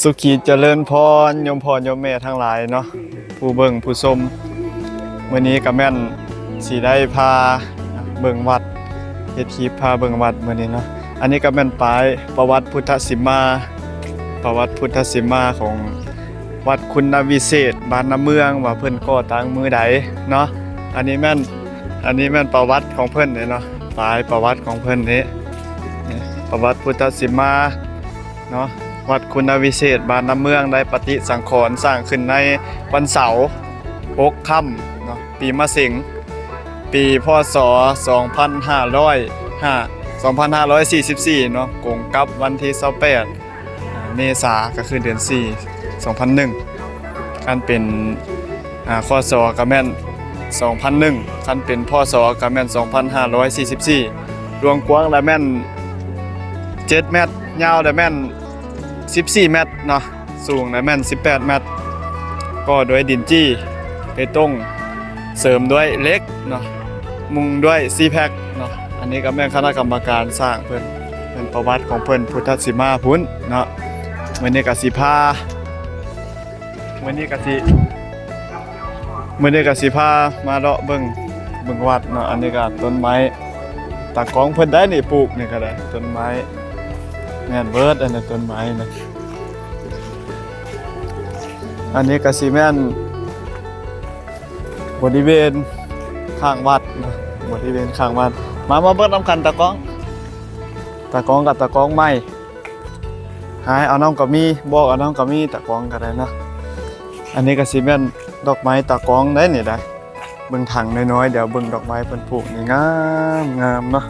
ສຸຂີຈະເລີນພອນ ໂຍມພໍ່ໂຍມແມ່ທັງຫຼາຍເນາະ ຜູ້ເບິ່ງຜູ້ຊົມ. ມື້ນີ້ກະແມ່ນຊິໄດ້ພາເບິ່ງວັດ ເຮັດຄລິບພາເບິ່ງວັດມື້ນີ້ເນາະ. ອັນນີ້ກະແມ່ນປ້າຍປະຫວັດພຸດທະສິມມາ ປະຫວັດພຸດທະສິມມາຂອງວັດຄຸນນະວິເສດ ບ້ານນາເມືອງ ວ່າເພິ່ນກໍ່ຕັ້ງມື້ໃດເນາະ. ອັນນີ້ແມ່ນ ອັນນີ້ແມ່ນປະຫວັດຂອງເພິ່ນເດເນາະ ປ້າຍປະຫວັດຂອງເພິ່ນເດ ປະຫວັດພຸດທະສິມມາ ເນາະ ວັດຄຸນນະວິເສດ ບ້ານນາເມືອງ ໄດ້ປະຕິສັງຂອນ ສ້າງຂຶ້ນໃນວັນເສົາ ຫົກຄ່ຳເນາະ ປີມະເສັງ ປີ ພ.ສ. ສອງພັນຫ້າຮ້ອຍຫ້າ ສອງພັນຫ້າຮ້ອຍສີ່ສິບສີ່ເນາະ ກົງກັບວັນທີ ຊາວແປດ ເມສາ ກໍຄືເດືອນສີ່ ສອງພັນໜຶ່ງ. ຄັນເປັນ ອາ ຄ.ສ. ກໍແມ່ນ ສອງພັນໜຶ່ງ, ຄັນເປັນ ພ.ສ. ກໍແມ່ນ ສອງພັນຫ້າຮ້ອຍສີ່ສິບສີ່. ລວງກວ້າງລະແມ່ນ ເຈັດແມັດ, ຍາວລະແມ່ນ ສິບສີ່ແມັດເນາະ, ສູງລະແມ່ນ ສິບແປດແມັດ, ກໍ່ດ້ວຍດິນຈີ່ ເບຕົງ, ເສີມດ້ວຍເຫຼັກເນາະ, ມຸງດ້ວຍຊີແພັກເນາະ. ອັນນີ້ກໍແມ່ນຄະນະກຳມະການສ້າງເພິ່ນ, ເປັນປະຫວັດຂອງເພິ່ນ ພຸດທະສີມາພຸ້ນເນາະ. ມື້ນີ້ກໍຊິພາ ມື້ນີ້ກະຊິ ມື້ນີ້ກະຊິພາມາເລາະເບິ່ງ ເບິ່ງວັດເນາະ. ອັນນີ້ກະຕົ້ນໄມ້ ຕາກອງເພິ່ນໄດ້ນີ້ ປູກນີ້ກະໄດ້ ຕົ້ນໄມ້ ແມ່ນເບີດ ອັນນັ້ນຕົ້ນໄມ້ນະ. ອັນນີ້ກະຊິແມ່ນບໍລິເວນຂ້າງວັດເນາະ ບໍລິເວນຂ້າງວັດ. ມາ ມາເບິ່ງນຳກັນ ຕາກອງ ຕາກອງກັບຕາກອງໄມ້. ຫາຍເອົານຳກໍມີ ບອກເອົານຳກໍມີ ຕາກອງກໍໄດ້ເນາະ. ອັນນີ້ກໍຊິແມ່ນດອກໄມ້ຕາກອງໄດ໋ນີ້ໄດ໋. ເບິ່ງຖັງນ້ອຍໆ ດຽວເບິ່ງດອກໄມ້ເພິ່ນປູກນີ້ ງາມໆເນາະ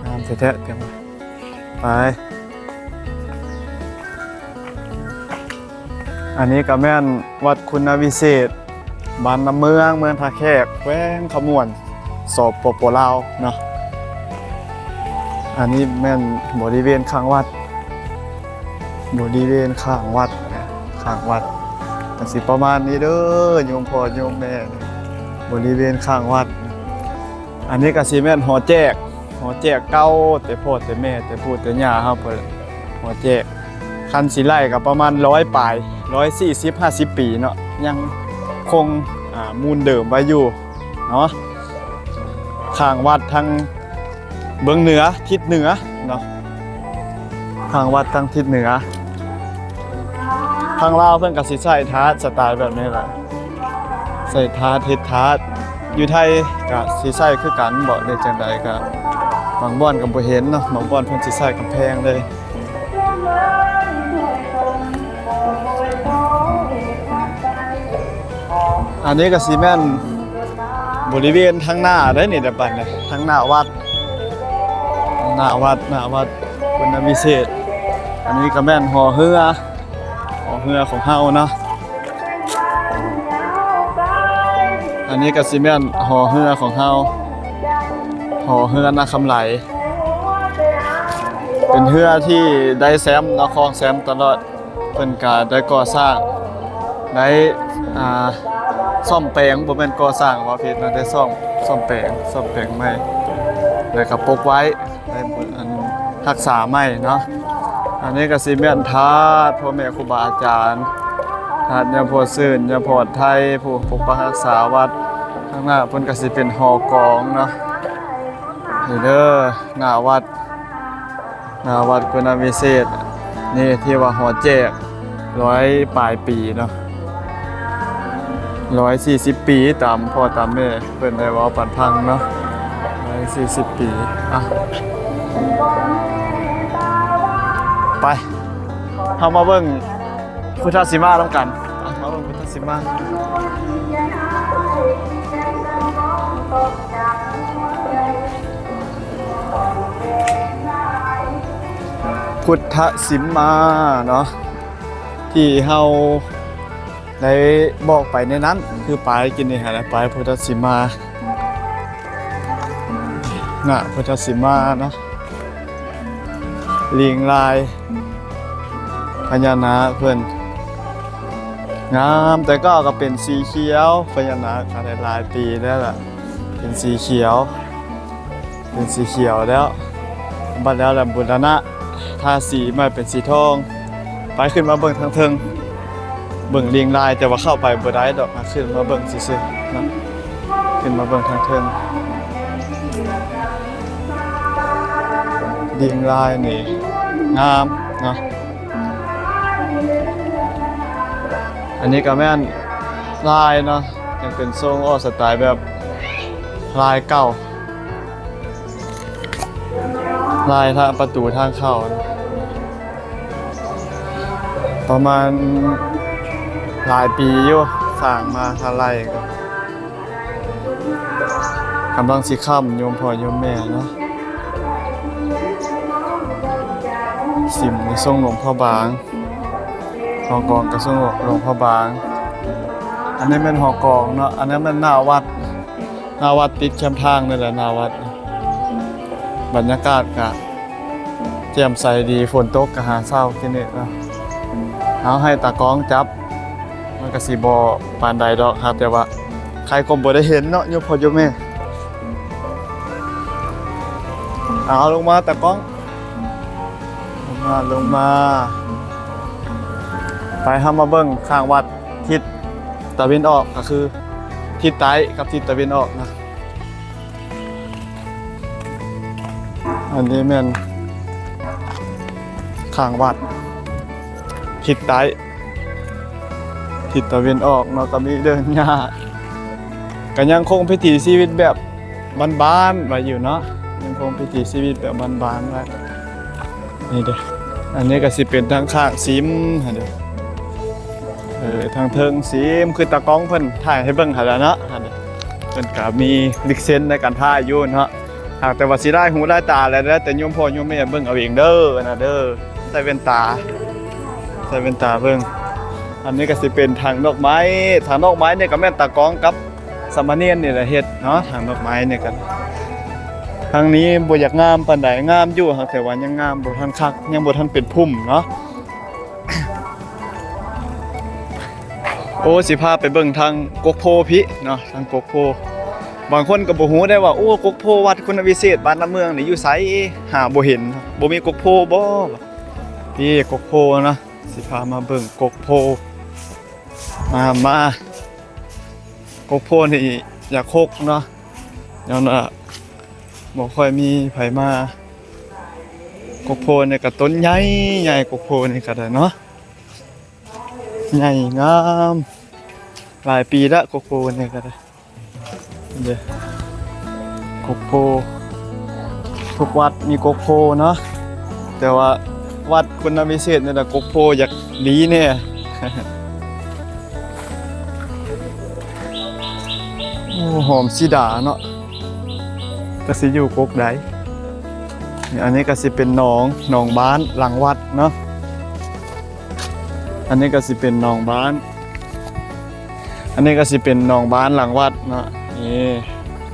ງາມແທ້ໆ. ໄປ ອັນນີ້ກໍແມ່ນວັດຄຸນນະວິເສດ ບ້ານນາເມືອງ ເມືອງທ່າແຂກ ແຂວງຄຳມ່ວນ ສປປ ລາວເນາະ. ອັນນີ້ແມ່ນບໍລິເວນຂ້າງວັດ ບໍລິເວນຂ້າງວັດ ຂ້າງວັດກໍຊິປະມານນີ້ເດີ ໂຍມພໍ່ໂຍມແມ່ ບໍລິເວນຂ້າງວັດ. ອັນນີ້ກໍຊິແມ່ນຫໍແຈກ ຫໍແຈກເກົ່າແຕ່ພໍ່ແຕ່ແມ່ ແຕ່ປູ່ແຕ່ຍ່າເຮົາເປີດ ຫໍແຈກ. ຄັນຊິໄລ່ກໍປະມານຮ້ອຍປາຍ ຮ້ອຍສີ່ສິບ ຫ້າສິບປີເນາະ ຍັງຄົງ ອາ ມູນເດີມໄວ້ຢູ່ເນາະ. ຂ້າງວັດທາງເບື້ອງເໜືອ ທິດເໜືອເນາະ ຂ້າງວັດທາງທິດເໜືອ. ທາງລາວເພິ່ນກໍຊິໃຊ້ທາດສະໄຕແບບນີ້ແຫຼະ ໃຊ້ທາດ ເຮັດທາດ. ຢູ່ໄທກໍຊິໃຊ້ຄືກັນບໍ ຫຼືຈັ່ງໃດ ກໍບາງບ່ອນກໍບໍ່ເຫັນເນາະ ບາງບ່ອນເພິ່ນຊິໃຊ້ກຳແພງເລີຍ. ອັນນີ້ກໍຊິແມ່ນບໍລິເວນທາງໜ້າເດ້ນີ້ ດຽວບັດນີ້ ທາງໜ້າວັດ ໜ້າວັດ ໜ້າວັດຄຸນນະວິເສດ. ອັນນີ້ກໍແມ່ນຫໍເຮືອ ຫໍເຮືອຂອງເຮົາເນາະ. ອັນນີ້ກໍຊິແມ່ນຫໍເຮືອຂອງເຮົາ ຫໍເຮືອນາຄຳໄຫຼ ເປັນເຮືອທີ່ໄດ້ແຊ້ມເນາະ ຄອງແຊ້ມຕະຫຼອດ. ເພິ່ນກະໄດ້ກໍ່ສ້າງ ໄດ້ ອ່າ ສ້ອມແປງ ບໍ່ແມ່ນກໍ່ສ້າງ ເວົ້າຜິດເນາະ ໄດ້ສ້ອມ ສ້ອມແປງ ສ້ອມແປງໃໝ່ ແລ້ວກໍປົກໄວ້ ໄດ້ ອັນ ຮັກສາໃໝ່ເນາະ. ອັນນີ້ກໍຊິແມ່ນທາດ ພໍ່ແມ່ຄູບາອາຈານ ທາດຍາພໍ່ຊື່ນ ຍາພອດໄທ ຜູ້ປົກປັກຮັກສາວັດ. ຂ້າງໜ້າເພິ່ນກໍຊິເປັນຫໍກອງເນາະ ນີ້ເດີ ໜ້າວັດ ໜ້າວັດຄຸນນະວິເສດນີ້ ທີ່ວ່າຫໍແຈກຮ້ອຍປາຍປີເນາະ ຮ້ອຍສີ່ສິບປີ ຕາມພໍ່ຕາມແມ່ເພິ່ນໄດ້ເວົ້າປັນຟັງເນາະ ຮ້ອຍສີ່ສິບປີ ອ່ະ ໄປ ເຮົາມາເບິ່ງ ພຸດທະສີມານຳກັນ ມາເບິ່ງພຸດທະສີມາ ພຸດທະສີມາເນາະ ທີ່ເຮົາໄດ້ບອກໄປໃນນັ້ນ ຄືປ້າຍກິນນີ້ຫັ້ນແຫຼະ ປ້າຍພຸດທະສີມາ ນະ ພຸດທະສີມາເນາະ. ລີງລາຍພະຍານາກເພິ່ນງາມ ແຕ່ເກົ່າກໍເປັນສີຂຽວ ພະຍານາກກໍໄດ້ຫຼາຍປີແລ້ວລະ ເປັນສີຂຽວ ເປັນສີຂຽວແລ້ວ ບັດແລ້ວລະບູລະນະ ທາສີໃໝ່ເປັນສີທອງ ໄປ ຂຶ້ນມາເບິ່ງທາງເທິງ ເບິ່ງລຽງລາຍ ແຕ່ວ່າເຂົ້າໄປບໍ່ໄດ້ດອກ ຂຶ້ນມາເບິ່ງຊື່ໆເນາະ ຂຶ້ນມາເບິ່ງທາງເທິງ. ລຽງລາຍນີ້ງາມເນາະ. ອັນນີ້ກໍແມ່ນລາຍເນາະ ຍັງເປັນຊົງອອກສະໄຕແບບລາຍເກົ່າ ລາຍທາງປະຕູທາງເຂົ້າ ປະມານຫຼາຍປີຢູ່ ສ້າງມາເທົ່າໃດ ກຳລັງຊິຄ່ຳໂຍມພໍ່ໂຍມແມ່ເນາະ. ສິມນີ້ຊົງຫຼວງພະບາງ ຫໍກອງກໍຊົງຫຼວງພະບາງ. ອັນນີ້ແມ່ນຫໍກອງເນາະ ອັນນັ້ນແມ່ນໜ້າວັດ ໜ້າວັດຕິດແຄມທາງນີ້ແຫຼະ ໜ້າວັດ. ບັນຍາກາດກະແຈ່ມໃສດີ ຝົນຕົກກະຫາເຊົາກິນນີ້ເນາະ. ເຮົາໃຫ້ຕາກ້ອງຈັບ ມັນກະຊິບໍ່ປານໃດດອກ ຫາກແຕ່ວ່າໃຄກໍບໍ່ໄດ້ເຫັນເນາະ ໂຍມພໍ່ໂຍມແມ່. ເອົາ ລົງມາຕາກ້ອງ ລົງມາ ລົງມາ. ໄປ ເຮົາມາເບິ່ງຂ້າງວັດທິດຕາເວັນອອກ ກໍຄືທິດໃຕ້ກັບທິດຕາເວັນອອກນະ. ອັນນີ້ແມ່ນຂ້າງວັດທິດໃຕ້ ທິດຕາເວັນອອກເນາະ ກໍມີເດີ່ນຫຍ້າ ກໍຍັງຄົງວິຖີຊີວິດແບບບ້ານໆໄວ້ຢູ່ເນາະ ຍັງຄົງວິຖີຊີວິດແບບບ້ານໆໄວ້. ນີ້ເດ້ ອັນນີ້ກໍຊິເປັນທາງຂ້າງສິມຫັ້ນເດ້ ເອີ ທາງເທິງສິມ ຄືຕາກ້ອງເພິ່ນຖ່າຍໃຫ້ເບິ່ງຫັ້ນແຫຼະເນາະ ຫັ້ນເດ້ ເພິ່ນກໍມີລິກເຊັນໃນການຖ່າຍຢູ່ເນາະ. ຫາກແຕ່ວ່າຊິຫຼາຍຫູຫຼາຍຕາແລ້ວ ແລ້ວແຕ່ໂຍມພໍ່ໂຍມແມ່ເບິ່ງເອົາເອງເດີ ນະເດີ ໃສ່ແວ່ນຕາ ໃສ່ແວ່ນຕາເບິ່ງ. ອັນນີ້ກໍຊິເປັນຖັງດອກໄມ້ ຖັງດອກໄມ້ນີ້ກໍແມ່ນຕາກ້ອງກັບສາມະເນນນີ້ແຫຼະເຮັດເນາະ ຖັງດອກໄມ້ນີ້ກໍ. ທາງນີ້ບໍ່ຢາກງາມປານໃດ ງາມຢູ່ ຫາກແຕ່ວ່າຍັງງາມບໍ່ທັນຄັກ ຍັງບໍ່ທັນເປັນພຸ່ມເນາະ. ໂອ້ ຊິພາໄປເບິ່ງທາງກົກໂພພີ້ເນາະ ທາງກົກໂພ. ບາງຄົນກໍບໍ່ຮູ້ໄດ້ວ່າ ໂອ້ ກົກໂພວັດຄຸນນະວິເສດບ້ານນາເມືອງນີ້ຢູ່ໃສ ຫາບໍ່ເຫັນ ບໍ່ມີກົກໂພບໍ່. ພີ້ກົກໂພເນາະ ຊິພາມາເບິ່ງກົກໂພ. ມາ ມາ ກົກໂພນີ້ຢາກຫົກເນາະ ຍ້ອນວ່າບໍ່ຄ່ອຍມີໃຜມາ. ກົກໂພນີ້ກໍຕົ້ນໃຫຍ່ ໃຫຍ່ ກົກໂພນີ້ກໍໄດ້ເນາະ ໃຫຍ່ງາມ ຫຼາຍປີລະ ກົກໂພນີ້ກໍໄດ້. ເດ້ ກົກໂພ ທຸກວັດມີກົກໂພເນາະ ແຕ່ວ່າວັດຄຸນນະວິເສດນີ້ລະ ກົກໂພຢາກດີແດ່. ໂອ້ ຫອມສີດາເນາະ ຈັກຊິຢູ່ກົກໃດ. ອັນນີ້ກໍຊິເປັນໜອງ ໜອງບ້ານຫຼັງວັດເນາະ. ອັນນີ້ກໍຊິເປັນໜອງບ້ານ ອັນນີ້ກໍຊິເປັນໜອງບ້ານຫຼັງວັດເນາະ. ນີ້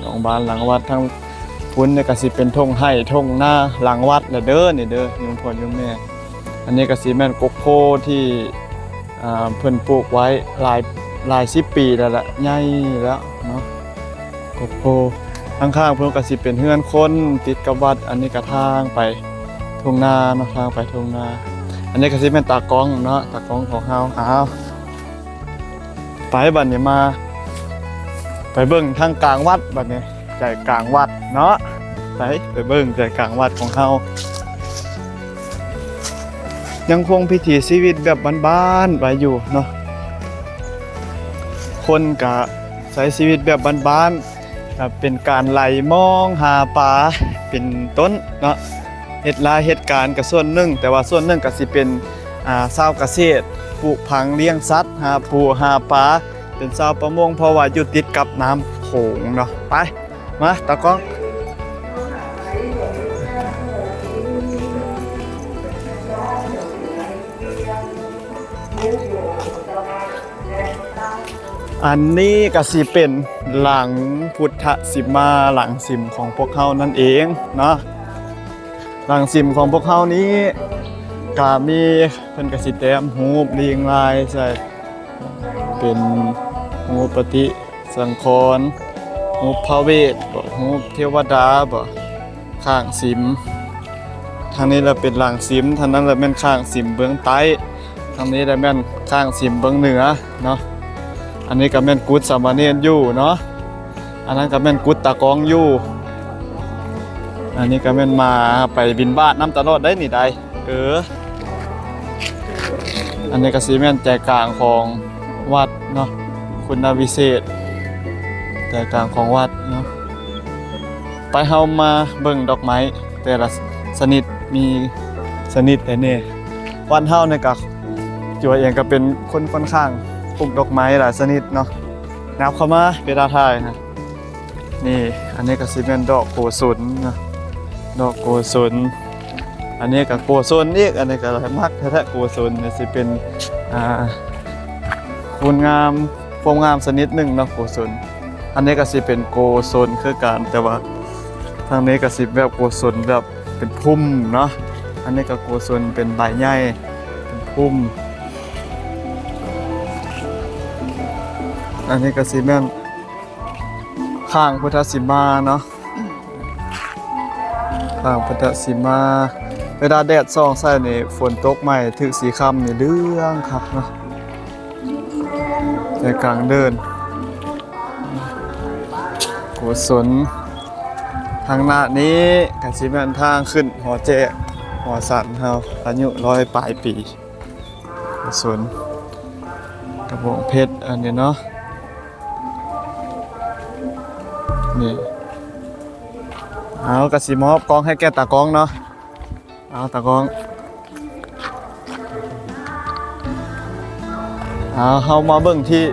ໜອງບ້ານຫຼັງວັດ ທາງພຸ້ນນີ້ກໍຊິເປັນທົ່ງໄຮ່ທົ່ງນາຫຼັງວັດລະເດີ ນີ້ເດີ ໂຍມພໍ່ໂຍມແມ່. ອັນນີ້ກໍຊິແມ່ນກົກໂພທີ່ ອ່າ ເພິ່ນປູກໄວ້ຫຼາຍ ຫຼາຍສິບປີແລ້ວລະ ໃຫຍ່ແລ້ວເນາະ ກົກໂພ. ທາງຂ້າງພຸ້ນກໍຊິເປັນເຮືອນຄົນຕິດກັບວັດ. ອັນນີ້ກໍທາງໄປທົ່ງນາເນາະ ທາງໄປທົ່ງນາ. ອັນນີ້ກໍຊິແມ່ນຕາກ້ອງເນາະ ຕາກ້ອງຂອງເຮົາ. ອ້າວ ໄປ ບັດນີ້ມາ ໄປເບິ່ງທາງກາງວັດ ບັດນີ້ ໃຈກາງວັດເນາະ. ໄປ ໄປເບິ່ງໃຈກາງວັດຂອງເຮົາ ຍັງຄົງວິຖີຊີວິດແບບບ້ານໆໄວ້ຢູ່ເນາະ. ຄົນກະໃຊ້ຊີວິດແບບບ້ານໆ ກະເປັນການໄຫຼມອງຫາປາເປັນຕົ້ນເນາະ. ເຮັດລາເຮັດການກະສ່ວນໜຶ່ງ ແຕ່ວ່າສ່ວນໜຶ່ງກະຊິເປັນ ອ່າ ຊາວກະເສດ ປູກຝັງລ້ຽງສັດ ຫາປູຫາປາ ເປັນຊາວປະມົງ ເພາະວ່າຢູ່ຕິດກັບນ້ຳໂຂງເນາະ. ໄປ ມາ ຕາກ້ອງ. ອັນນີ້ກະຊິເປັນຫຼັງພຸດທະສິມາ ຫຼັງສິມຂອງພວກເຮົານັ້ນເອງເນາະ. ຫຼັງສິມຂອງພວກເຮົານີ້ກະມີ ເພິ່ນກະຊິແຕ້ມຮູບລຽງລາຍໃສ່ ເປັນຮູບປະຕິສັງຂອນ ຮູບພະເວດບໍ ຮູບເທວະດາບໍ ຂ້າງສິມ. ທາງນີ້ລະເປັນຫຼັງສິມ ທາງນັ້ນລະແມ່ນຂ້າງສິມເບື້ອງໃຕ້. ທາງນີ້ໄດ້ແມ່ນຂ້າງສິມເບື້ອງເໜືອເນາະ. ອັນນີ້ກໍແມ່ນກຸດສາມະເນນຢູ່ເນາະ. ອັນນັ້ນກໍແມ່ນກຸດຕາກອງຢູ່. ອັນນີ້ກໍແມ່ນມາໄປບິນບາດນຳຕະຫຼອດໄດ໋ນີ້ໄດ໋. ເອີ ອັນນີ້ກໍຊິແມ່ນໃຈກາງຂອງວັດເນາະ, ຄຸນນະວິເສດ ໃຈກາງຂອງວັດເນາະ. ໄປ ເຮົາມາເບິ່ງດອກໄມ້ແຕ່ລະຊະນິດ ມີຊະນິດໃດແດ່. ວັດເຮົານີ້ກະ ຕົວເອງກະເປັນຄົນຂ້ອນຂ້າງປູກດອກໄມ້ຫຼາຍຊະນິດເນາະ. ຫຍັບເຂົ້າມາເວລາຖ່າຍນະ. ນີ້ ອັນນີ້ກະຊິແມ່ນດອກໂກສົນເນາະ, ດອກໂກສົນ. ອັນນີ້ກະໂກສົນອີກ, ອັນນີ້ກະມັກແທ້ໆ ໂກສົນນີ້ ຊິເປັນ ອ່າ ຄຸນງາມ ຄວາມງາມຊະນິດໜຶ່ງເນາະ ໂກສົນ. ອັນນີ້ກໍຊິເປັນໂກສົນຄືກັນ, ແຕ່ວ່າທາງນີ້ກໍຊິແບບໂກສົນແບບເປັນພຸ່ມເນາະ. ອັນນີ້ກໍໂກສົນເປັນໃບໃຫຍ່ ເປັນພຸ່ມ. ອັນນີ້ກໍຊິແມ່ນຂ້າງພຸດທະສີມາເນາະ, ຂ້າງພຸດທະສີມາ. ເວລາແດດສ່ອງໃສ່ນີ້ ຝົນຕົກໃໝ່ ຖືກສີຄ່ຳນີ້ເຫຼືອງຄັກເນາະ. ໃຈກາງເດີ່ນ ໂກສົນ. ທາງໜ້ານີ້ກະຊິແມ່ນທາງຂຶ້ນຫໍແຈກຫໍສັນເຮົາ ອາຍຸຮ້ອຍປາຍປີ. ໂກສົນ ກະບອງເພັດ ອັນນີ້ເນາະ. ນີ້ ເຮົາກະຊິມອບກ້ອງໃຫ້ແກ່ຕາກ້ອງເນາະ. ເອົາ ຕາກ້ອງ ເອົາ ເຮົາມາເບິ່ງທີ່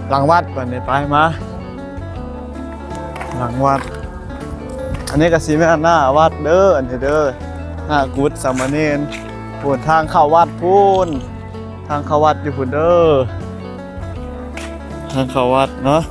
ຫຼັງວັດບາດນີ້. ໄປ ມາຫຼັງວັດ. ອັນນີ້ກະຊິແມ່ນໜ້າວັດເດີ ອັນນີ້ເດີ ໜ້າກຸດສາມະເນນ. ພຸ້ນ ທາງເຂົ້າວັດພຸ້ນ, ທາງເຂົ້າວັດຢູ່ພຸ້ນເດີ, ທາງເຂົ້າວັດເນາະ.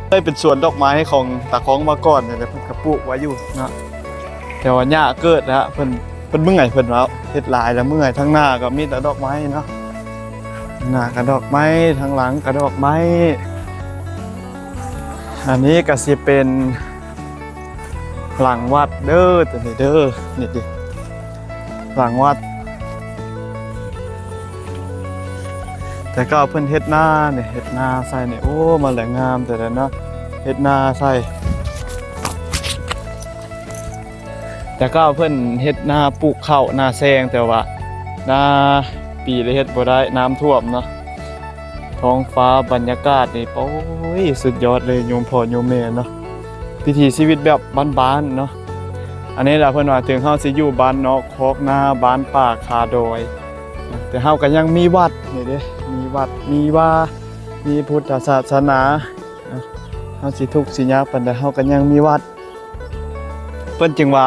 ເຄີຍເປັນສວນດອກໄມ້ຂອງຕາຄອງມາກ່ອນນີ້ແຫຼະ, ເພິ່ນກໍປູກໄວ້ຢູ່ເນາະ, ແຕ່ວ່າຫຍ້າເກີດແລ້ວ ເພິ່ນ ເພິ່ນເມື່ອຍ ເພິ່ນວ່າເຮັດຫຼາຍແລ້ວເມື່ອຍ. ທາງໜ້າກໍມີແຕ່ດອກໄມ້ເນາະ, ທາງໜ້າກໍດອກໄມ້ ທາງຫຼັງກໍດອກໄມ້. ອັນນີ້ກໍຊິເປັນຫຼັງວັດເດີ ຕົວນີ້ເດີ, ນີ້ຕິ ຫຼັງວັດ. ແຕ່ເກົ່າເພິ່ນເຮັດນານີ້ ເຮັດນາໃສ່ນີ້ ໂອ້ ມັນແຫຼະງາມແຕ່ລະເນາະ, ເຮັດນາໃສ່. ແຕ່ເກົ່າເພິ່ນເຮັດນາປູກເຂົ້ານາແຊງ, ແຕ່ວ່ານາປີລະເຮັດບໍ່ໄດ້ ນ້ຳຖ້ວມເນາະ. ທ້ອງຟ້າບັນຍາກາດນີ້ ໂອ້ຍ ສຸດຍອດເລີຍ ໂຍມພໍ່ໂຍມແມ່ເນາະ, ວິຖີຊີວິດແບບບ້ານໆເນາະ. ອັນນີ້ລະເພິ່ນວ່າ ເຖິງເຮົາຊິຢູ່ບ້ານນອກຄອກນາ ບ້ານປ່າຄາດອຍ ແຕ່ເຮົາກໍຍັງມີວັດນີ້ເດ້, ມີວັດ ມີວາ ມີພຸດທະສາສະໜາ. ເຮົາຊິທຸກຊິຍາກປານໃດ ເຮົາກໍຍັງມີວັດ. ເພິ່ນຈຶ່ງວ່າ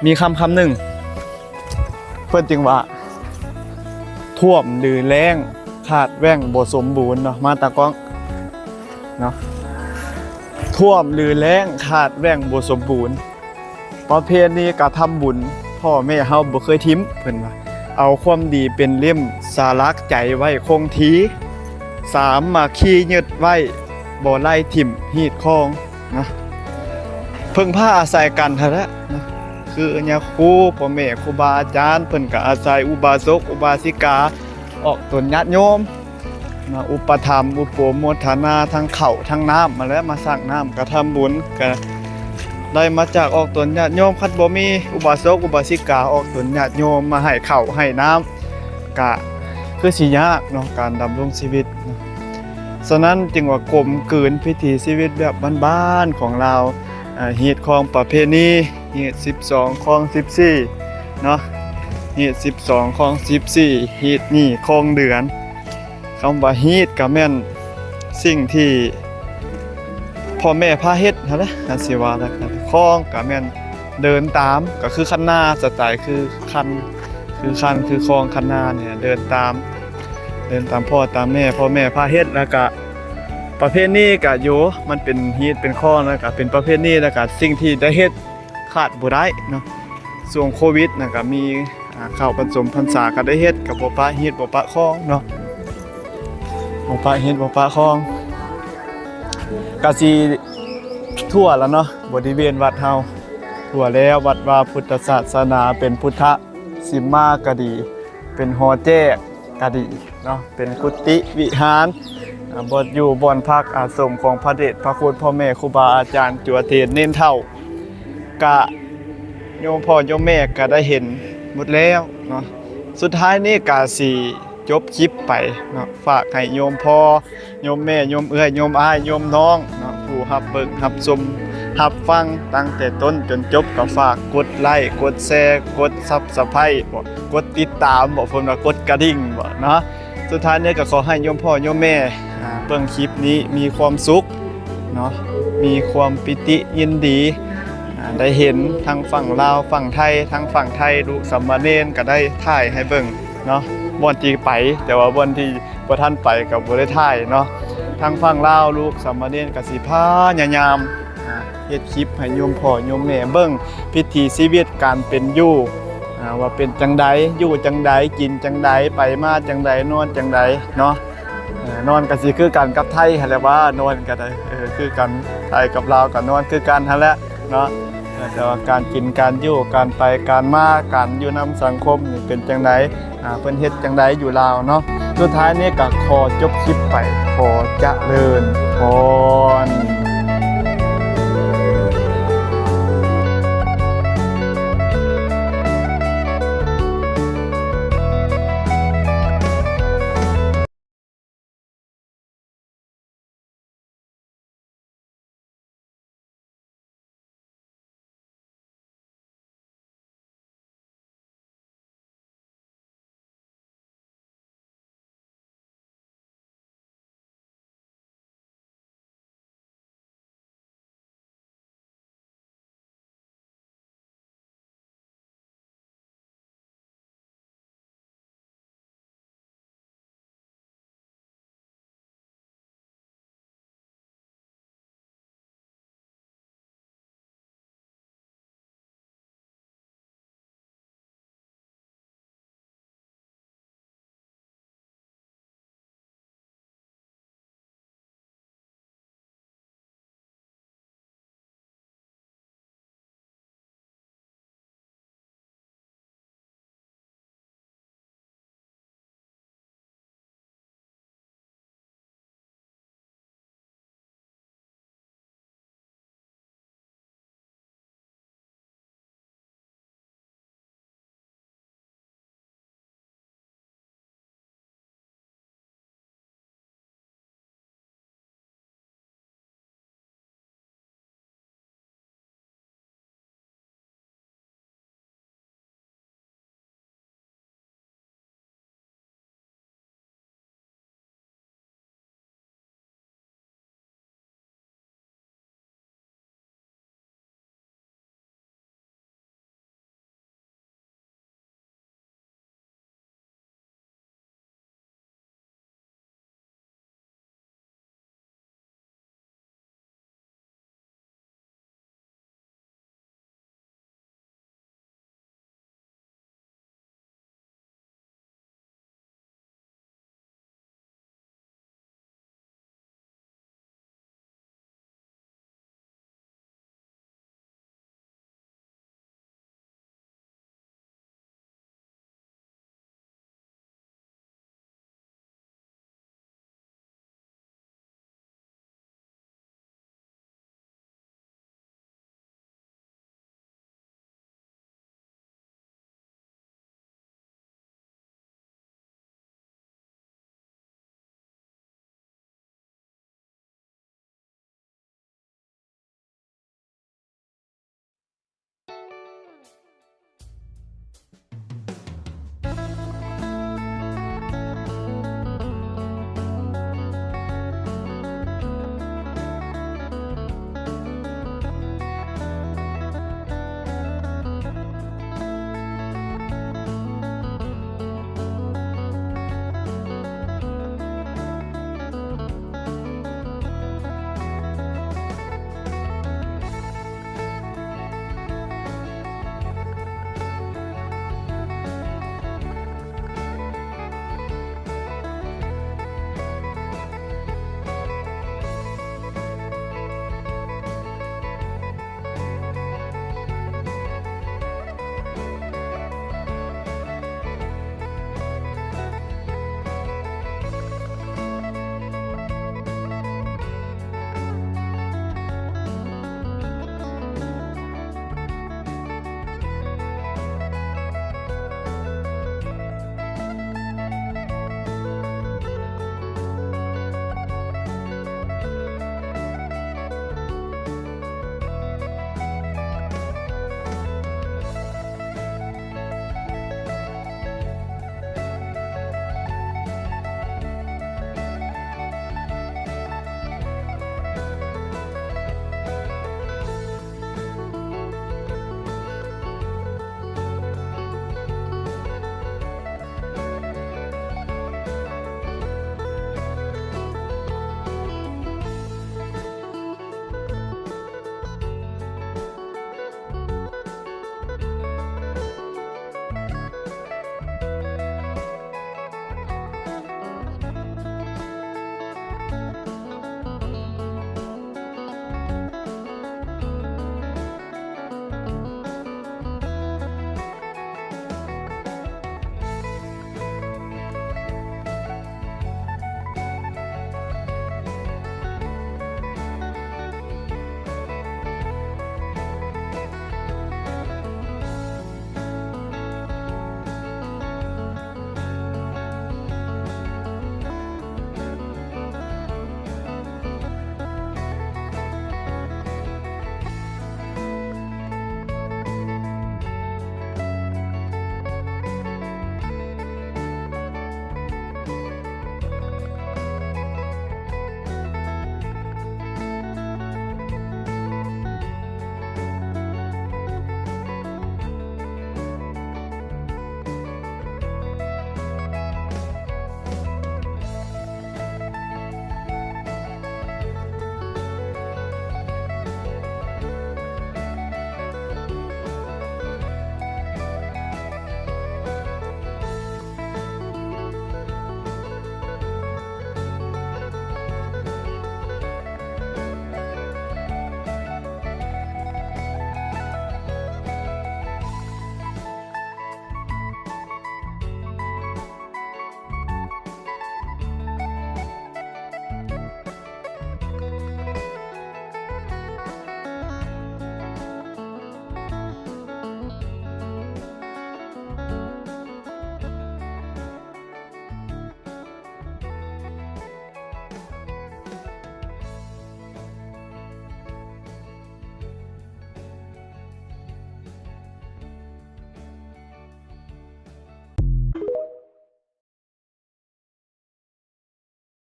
ມີຄຳຄຳໜຶ່ງ ເພິ່ນຈຶ່ງວ່າ ຖ້ວມຫຼືແລ້ງ ຂາດແຫວ່ງບໍ່ສົມບູນເນາະ, ມາຕາກ້ອງເນາະ, ຖ້ວມຫຼືແລ້ງ ຂາດແຫວ່ງບໍ່ສົມບູນ. ປະເພນີການທຳບຸນ ພໍ່ແມ່ເຮົາບໍ່ເຄີຍຖິ້ມ ເພິ່ນວ່າ ເອົາຄວາມດີເປັນເຫຼັ້ມ ສາລັກໃຈໄວ້ຄົງທີ່ ສາມັກຄີຍຶດໄວ້ ບໍ່ໄລ່ຖິ້ມຮີດຄອງນະ, ເພິ່ງພາອາໄສກັນຫັ້ນແຫຼະນະ, ຄືຍາຄູ ພໍ່ແມ່ ຄູບາອາຈານ ເພິ່ນກໍອາໄສອຸບາສົກ ອຸບາສິກາ ອອກຕົນຍາດໂຍມ ມາອຸປະຖຳ ອຸປະໂມທະນາທັງເຂົ້າທັງນ້ຳຫັ້ນແຫຼະ, ມາສັກນ້ຳກະທຳບຸນ ກະໄດ້ມາຈາກອອກຕົນຍາດໂຍມ. ຄັນບໍ່ມີອຸບາສົກອຸບາສິກາອອກຕົນຍາດໂຍມມາໃຫ້ເຂົ້າໃຫ້ນ້ຳ ກະຄືຊິຍາກເນາະ ການດຳລົງຊີວິດເນາະ. ສະນັ້ນຈຶ່ງວ່າກົມກືນວິຖີຊີວິດແບບບ້ານໆຂອງລາວ, ຮີດຄອງປະເພນີ, ຮີດສິບສອງ ຄອງສິບສີ່ເນາະ, ຮີດສິບສອງ ຄອງສິບສີ່, ຮີດໜີ້ ຄອງເດືອນ. ຄຳວ່າຮີດກໍແມ່ນສິ່ງທີ່ພໍ່ແມ່ພາເຮັດຫັ້ນແຫຼະ ຄັນຊິວ່າແລ້ວ. ຄອງກໍແມ່ນເດີນຕາມ ກໍຄືຄັນນາ ສະໄຕຄືຄັນ ຄືຄັນ ຄືຄອງຄັນນານີ້ ເດີນຕາມ ເດີນຕາມພໍ່ຕາມແມ່ ພໍ່ແມ່ພາເຮັດ. ແລ້ວກະປະເພນີກະຢູ່ ມັນເປັນຮີດເປັນຄອງ ແລ້ວກະເປັນປະເພນີ ແລ້ວກະສິ່ງທີ່ໄດ້ເຮັດ ຂາດບໍ່ໄດ້ເນາະ. ຊ່ວງໂຄວິດນະ ກໍມີ ອ່າ ເຂົ້າພັນສົມພັນສາກໍໄດ້ເຮັດ ກໍບໍ່ປະຮີດບໍ່ປະຄອງເນາະ ບໍ່ປະຮີດບໍ່ປະຄອງ ກະຊິທົ່ວລະເນາະ ບໍລິເວນວັດເຮົາ ທົ່ວແລ້ວ ວັດວາພຸດທະສາສະໜາ ເປັນພຸດທະສິມມາກໍດີ ເປັນຫໍແຈ້ກກໍດີເນາະ ເປັນກຸຕິວິຫານ ອ່າ ບ່ອນຢູ່ບ່ອນພັກອາສົມຂອງພະເດດພະຄຸນພໍ່ແມ່ຄູບາອາຈານ ຈົວເທນເນນເຖົ້າ ກະໂຍມພໍ່ໂຍມແມ່ກະໄດ້ເຫັນໝົດແລ້ວເນາະ ສຸດທ້າຍນີ້ກະຊິຈົບຄລິບໄປເນາະ ຝາກໃຫ້ໂຍມພໍ່ໂຍມແມ່ ໂຍມເອື້ອຍ ໂຍມອ້າຍ ໂຍມນ້ອງເນາະ ຜູ້ຮັບເບິ່ງຮັບຊົມຮັບຟັງຕັ້ງແຕ່ຕົ້ນຈົນຈົບ ກໍຝາກກົດໄລ້ ກົດແຊ ກົດຊັບສະໄຄຣບ໌ ກົດຕິດຕາມບໍ ເພິ່ນວ່າກົດກະດິ່ງບໍເນາະ ສຸດທ້າຍນີ້ກໍຂໍໃຫ້ໂຍມພໍ່ໂຍມແມ່ ອ່າ ເບິ່ງຄລິບນີ້ມີຄວາມສຸກເນາະ ມີຄວາມປີຕິຍິນດີ ອ່າ ໄດ້ເຫັນທັງຝັ່ງລາວຝັ່ງໄທ ທັງຝັ່ງໄທລູກສາມະເນນກໍໄດ້ຖ່າຍໃຫ້ເບິ່ງເນາະ ບ່ອນທີ່ໄປ ແຕ່ວ່າບ່ອນທີ່ບໍ່ທັນໄປກໍບໍ່ໄດ້ຖ່າຍເນາະ ທັງຝັ່ງລາວລູກສາມະເນນກໍຊິພະຍາຍາມ ອ່າ ເຮັດຄລິບໃຫ້ໂຍມພໍ່ໂຍມແມ່ເບິ່ງວິຖີຊີວິດການເປັນຢູ່ ອ່າ ວ່າເປັນຈັ່ງໃດ ຢູ່ຈັ່ງໃດ ກິນຈັ່ງໃດ ໄປມາຈັ່ງໃດ ນອນຈັ່ງໃດເນາະ ເອີ ນອນກໍຊິຄືກັນກັບໄທຫັ້ນແຫຼະວ່າ ນອນກໍໄດ້ ເອີ ຄືກັນ ໄທກັບລາວກໍນອນຄືກັນຫັ້ນແຫຼະເນາະ ເອີ ແຕ່ວ່າການກິນການຢູ່ ການໄປການມາ ການຢູ່ນຳສັງຄົມນີ້ເປັນຈັ່ງໃດ ອ່າ ເພິ່ນເຮັດຈັ່ງໃດຢູ່ລາວເນາະ ສຸດທ້າຍນີ້ກໍຂໍຈົບຄລິບໄປ ຂໍຈະເລີນພອນ.